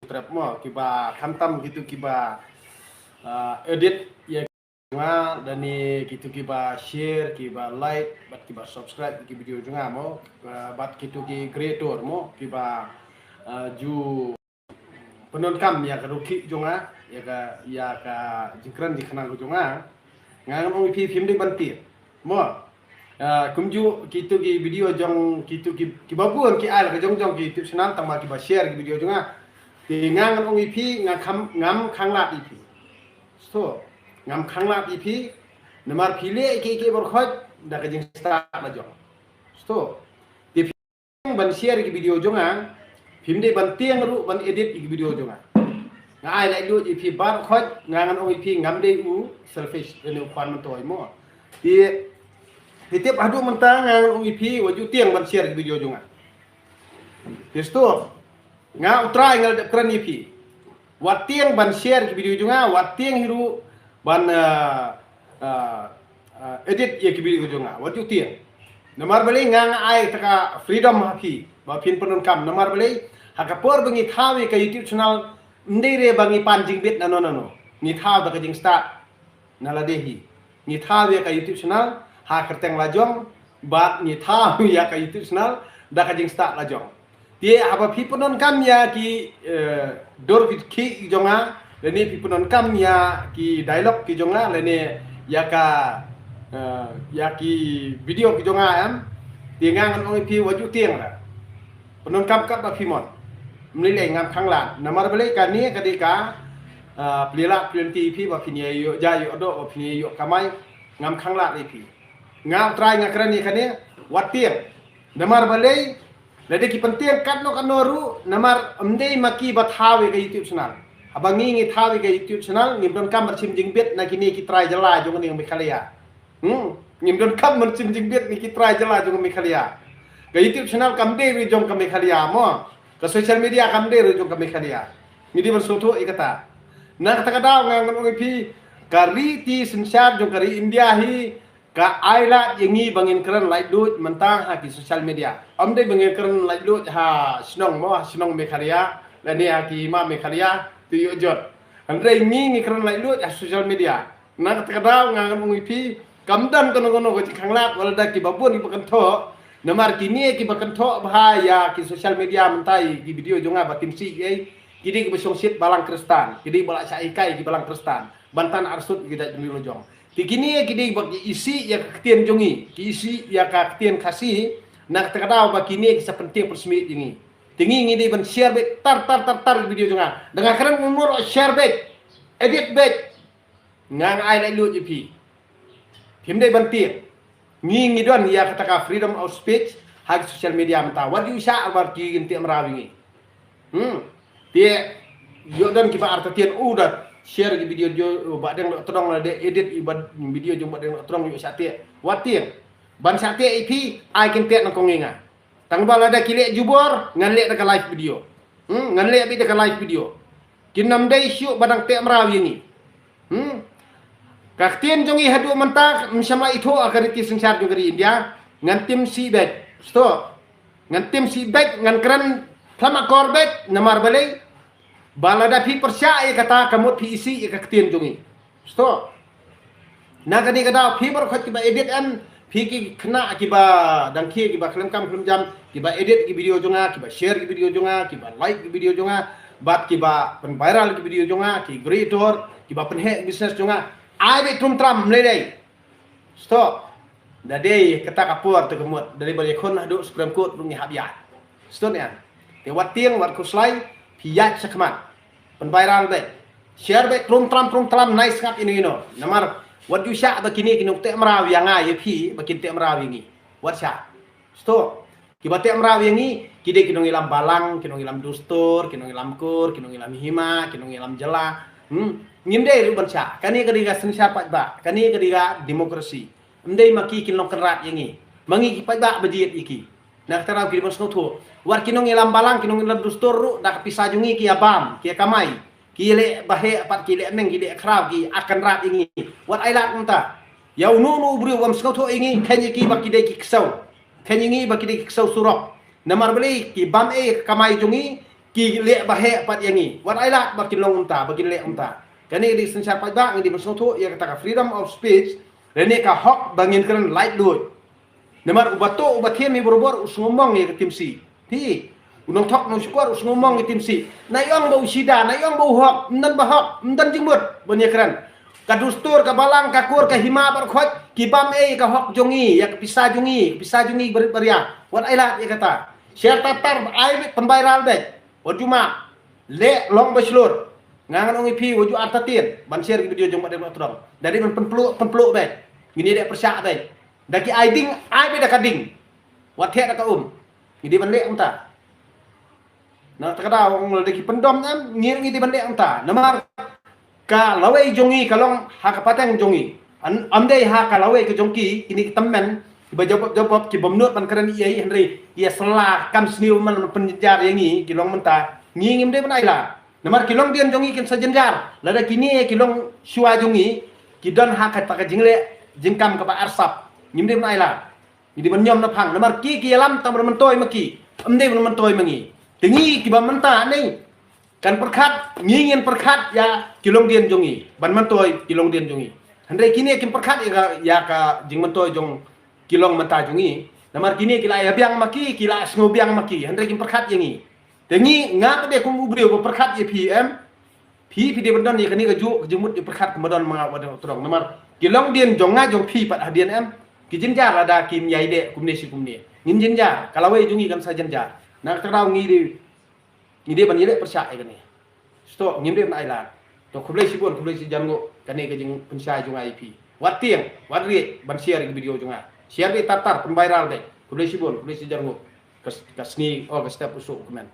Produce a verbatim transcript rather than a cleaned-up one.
trep mo, kiba khamtam kitu kiba, ah, edit ïa jong nga, lane kitu kiba share, kiba like, bad kiba subscribe ki video jong nga mo, ah, bad kitu ki creator mo, kiba, ah, ju pyndonkam ïa ka rukom jong nga, ïa ka, ïa ka jingkren jingkynmaw jong nga. Nga ngan ong ïa phi, phim dei ban tieng mo. Ah, kumjuh kitu ki video jong kitu ki, kiba bun ki ai la ka jong jong ki YouTube channel, tang ba kiba share ki video jong nga. Te nga ngan ong ïa phi, nga kham, ngam khanglad ïa phi. Sto, ngam khanglad ïa phi. Namar phi leh ïa ki, ïa ki baroh khoit da ka jingstad la jong. Sto. Te phi ban share ki video jong nga, phim dei ban tieng ruh ban edit ki video jong nga. Nga ai laitluid ïa phi baroh khoit, nga ngan ong ïa phi ngam dei u selfish, ïa u khwan myntoi mo. Te, te tip haduh mynta nga ngan ong ïa phi wat ju tieng ban share ki video jong nga. Te sto, nga U Trai nga la dep kren ïa phi. Wat tieng ban share ki video jong nga, wat tieng hi ruh ban, ah, ah, ah, edit ïa ki video jong nga. Wat ju tieng. Namar balei nga, nga ai kata ka freedom ha phi ba phin pyndonkam. Namar balei ha ka por ba ngi thaw ïa ka YouTube channel, ym dei re ba ngi pan jingbit nano nano. Ngi thaw da ka jingstad na lade hi. Ngi thaw ïa ka YouTube channel ha ka kyrteng la jong, bad ngi thaw ïa ka YouTube channel da ka jingstad la jong. Te haba phi pyndonkam ïa ki, eh, dur ki khih ki jong nga, lane phi pyndonkam ïa ki dialogue ki jong nga, lane ïa ka, eh, ïa ki video ki jong nga em, te nga ngan ong ïa phi wat ju tieng la. Pyndonkam katba phi mon. Ym lei lei, ngam khanglad. Namar balei kane ka dei ka, ah, pynlait pynlait ïa phi ba phin ïoh ja ïoh doh, ba phin ïoh kamai. Ngam khanglad ïa phi. Nga U Trai nga kren ïa kane, wat tieng. Namar balei, lada ki pyntieng katno katno ruh, namar ym dei ma ki ba thaw ïa ka YouTube channel. Haba ngi ngi thaw ïa ka YouTube channel, ngim donkam ban shim jingbit na kine ki trai jylla jong ngi Meghalaya. Hmm, ngim donkam ban shim jingbit na ki trai jylla jong Meghalaya. Ka YouTube channel kam dei ruh jong ka Meghalaya mo. Ka social media kam dei ruh jong ka Meghalaya. Ngi dei ban sngewthuh ïa kata. Na kata ka daw nga ngan ong ïa phi, ka riti synshar jong ka ri India hi, ka ai lad ïa ngi ba ngin kren laitluid mynta ha ki social media. Ym dei ba ngin kren laitluid ha shnong mo, ha shnong Meghalaya, lane ha ki hima Meghalaya, te ïoh jot. Hynrei ngi ngi kren laitluid ha social media. Na kata ka daw nga ngan ong ïa phi, kam don kano kano ka jingkhanglad, wat lada kiba bun kiba kynthoh. Namar kine kiba kynthoh bha ïa ki social media mynta ïa ki video jong nga ba tim sih ei, ki dei kiba shongshit balang Khristan, ki dei ba la shah hikai ki balang Khristan ban tan arsut ïa ki jait bynriew la jong. Te kine ki dei ba ki isih ïa ka ktien jong ngi, ki isih ïa ka ktien Khasi, na kata ka daw ba kine ki sa pyntieng pynsmit ïa ngi. Te ngi ngi dei ban share beit tar tar tar tar ki video jong nga. Da nga kren kumno ruh share beit, edit beit. Nga nga ai laitluid ïa phi. Phim dei ban tieng. Ngi ngi don ïa kata ka freedom of speech ha ki social media mynta. Wat ïoh shah ba ki kin tieng mraw ïa ngi. Hmm. Te ïoh don kiba artatien u da share ki video jong Bah Deng Dohtdong, lada edit ïa ba video jong Bah Deng Dohtdong ïoh shah tieng. Wat tieng. Ban shah tieng ïa phi, ai kin tieng na kong ïa nga. Tang ba lada ki leh jubor, ngan leh da ka live video. Hmm, ngan leh beit da ka live video. Kin ym dei shuh ba dang tieng mraw ïa ngi. Hmm. Ka ktien jong ngi haduh mynta, ym shym la ithuh ha ka riti synshar jong ka ri India, ngan tim sih beit. Sto. Ngan tim sih beit, ngan kren phlam akor beit, namar balei? Ba lada phi pyrshah ïa kata ka mut phi isih ïa ka ktien jong ngi. Sto. Na kane ka daw phi baroh khoit kiba edit em, phi ki khynnah kiba dang khie kiba khlem kam khlem jam, kiba edit ki video jong nga, kiba share ki video jong nga, kiba like ki video jong nga, bad kiba pynviral ki video jong nga, ki creator, kiba pynheh business jong nga. Ai beit trum tram, ym lei lei. Sto. Da dei kata ka por te ka mut, da dei ba ïakhun haduh Supreme Court ruh ngi hap ïaid. Sto ne. Te wat tieng, wat khuslai, phi ïaid shakhmat. Pynviral beit. Share beit trum tram trum tram, nai sngap ino ino. Namar wat ju shah ba kine ki nongteh mraw ïa nga ïa phi, ba kin teh mraw ïa ngi. Wat shah. Sto. Kiba teh mraw ïa ngi, ki dei ki nongïalam balang, ki nongïalam dustur, ki nongïalam kur, ki nongïalam hima, ki nongïalam jylla. Hmm. Ngim dei ruh ban shah. Kane ka dei ka synshar paidbah, kane ka dei ka demokrasi. Ym dei ma ki kin long kynrad ïa ngi. Ma ngi ki paidbah ba jied ïa ki. Na kata ka daw ki dei ban sngewthuh. Wat ki nongïalam balang, ki nongïalam dustur ruh, da ka pisa jong ngi ki ïa bam, ki ïa kamai. Ki leh baheh pat, ki leh meng, ki leh khraw, ki ïa kynrad ïa ngi. Wat ai lad mynta. Ïa uno uno u briew bym sngewthuh ïa ngi, kheiñ ïa ki ba ki dei ki ksew. Kheiñ ïa ngi ba ki dei ki ksew surok. Namar balei? Ki bam ei ka kamai jong ngi, ki leh ba heh pat ïa ngi. Wat ai lad ba kin long kumta, ba kin leh kumta. Kane ka dei synshar paidbah, ngi dei ban sngewthuh ïa kata ka freedom of speech, lane ka hok ba ngin kren laitluid. Namar uba tuh uba thiam hi barabor u sngewmong ïa ka timsi. Hi, u nongthok nongshukor u sngewmong ïa ka timsi. Nai ong ba u shida, nai ong ba u hok, ym don ba hok, ym don jingmut ban ïakren. Ka dustur, ka balang, ka kur, ka hima bad ka khoit ki bam ei ïa ka hok jong ngi, ïa ka pisa jong ngi, ka pisa jong ngi barit baria. Wat ai lad ïa kata. Share tar tar, ai beit, pynviral beit. Wat ju map. Leh long ba shlur. Nga ngan ong ïa phi, wat ju artatien ban share ki video jong Bah Deng Bah Trong. Da dei ban pynpluh, pynpluh beit. Ngin ïa dei pyrshah beit. Da ki ai ding, ai beit da ka ding. Wat theh da ka um. Ngi dei ban leh kumta. Na kata ka daw, ong lada ki pyndom em, ngi, ngi dei ban leh kumta. Namar ka lawei jong ngi ka long ha ka pateng jong ngi. Ym, ym dei ha ka lawei ka jong ki, kine ki tymmen kiba jop jop, ki bym nud ban kren ei ei, hynrei ïa sla kam sniew man pynjar ïa ngi ki long mynta. Ngi ngim dei ban ai lad. Namar ki longdien jong ngi kin sa jynjar. Lada kine ki longshuwa jong ngi ki don ha kata ka jingleh jingkam kaba arsap, ngim dei ban ai lad. Ngi dei ban ñiom na phang, namar ki ki ïalam tang ban myntoi ma ki, ym dei ban myntoi ma ngi. Te ngi kiba mynta ne kan pyrkhat, ngi ngin pyrkhat ïa ki longdien jong ngi, ban myntoi ki longdien jong ngi. Hynrei kine kim pyrkhat ïa ka, ïa ka jingmyntoi jong ki long mynta jong ngi. Namar kine ki la ïa biang ma ki, ki la sngew biang ma ki, hynrei kim pyrkhat ïa ngi. Te ngi, nga pat de kum u briew ba pyrkhat ïa phi em, phi, phi dei ban don ïa kane kajuh ka jingmut jingpyrkhat kumba don ma nga Bah Deng Bah Trong. Namar ki longdien jong nga jong phi pat hadien em, ki jynjar lada kim ïai dei kumne shi kumne. Ngin jynjar, ka lawei jong ngi kan sa jynjar. Na kata ka daw ngi dei, ngi dei ban ïaleh pyrshah ïa kane. Stok, ngim dei ban ai lad. To khublei shibun, khublei shihajar nguh, kane ka jingpynshai jong nga ïa phi. Wat tieng, wat rieh ban share ïa ka video jong nga. Share beit tar tar, pynviral beit. Khublei shibun, khublei shihajar nguh. Ka, ka sngi, oh, ka step u suk u kmen.